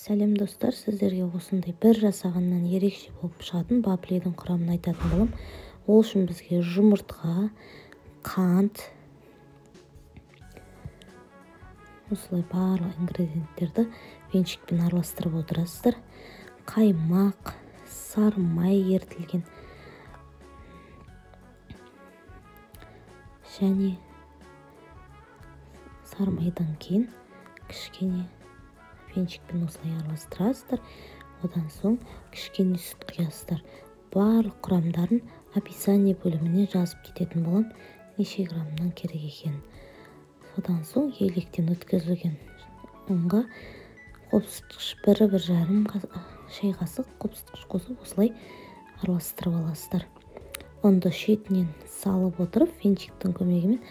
Сәлем достар, сіздерге осындай бір жасағаннан ерекше болып шығатын вафлидің құрамын айтатын боламын. Ол үшін бізге жұмыртқа, қант, осылай барлық ингредиенттерді венчикпен араластырып отырасыздар. Қаймақ, сары май ерітілген және сары майдан кейін кішкене венчикпен осылай араластырасыздар. Одан соң кішкене сүт құясыздар. Барлық құрамдарын описание бөліміне жазып кететін болам, неше граммнан керек екенін. Содан соң електен өткізілген ұнға қопсытқыш 1-1,5 шай қасық қопсытқыш қосып осылай араластырып аласыздар. Ұнды шетінен салып отырып венчиктің көмегімен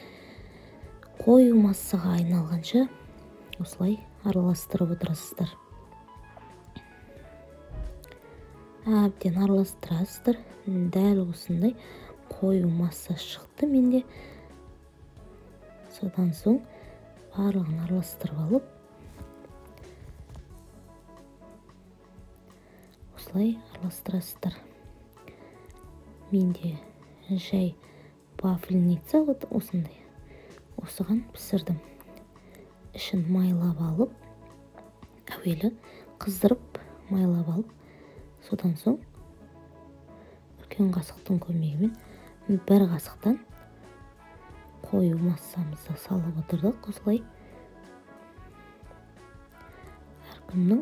қою массаға айналғанша осылай араластырып отырасыздар. Әбден араластырасыздар. Дәл осындай қою масса шықты менде. Содан соң барлығын араластырып алып осылай араластырасыздар. Менде жай вафельница вот осындай. Осыған пісірдім. Ішін майлап алып, әуелі қыздырып майлап алып, содан соң үлкен қасықтың көмегімен бір қасықтан қою массамызды салып отырдық осылай. Әркімнің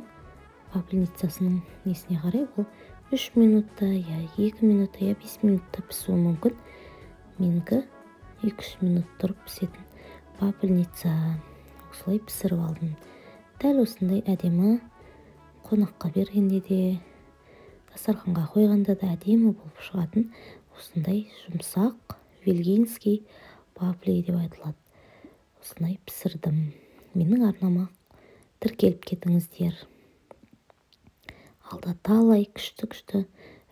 вафельницасының несіне қарай ол 3 минутта, я 2 минутта, я 5 минутта пісуі мүмкін. Менікі 2-3 минут тұрып пісетін вафельница. Осылай пісіріп алдым. Дәл осындай әдемі, қонаққа бергенде де, дастарханға қойғанда да әдемі болып шығатын осындай жұмсақ вельгинский вафли деп айтылады. Осындай пісірдім. Менің арнама тіркеліп кетіңіздер. Алда талай күшті-күшті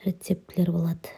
рецептілер болады.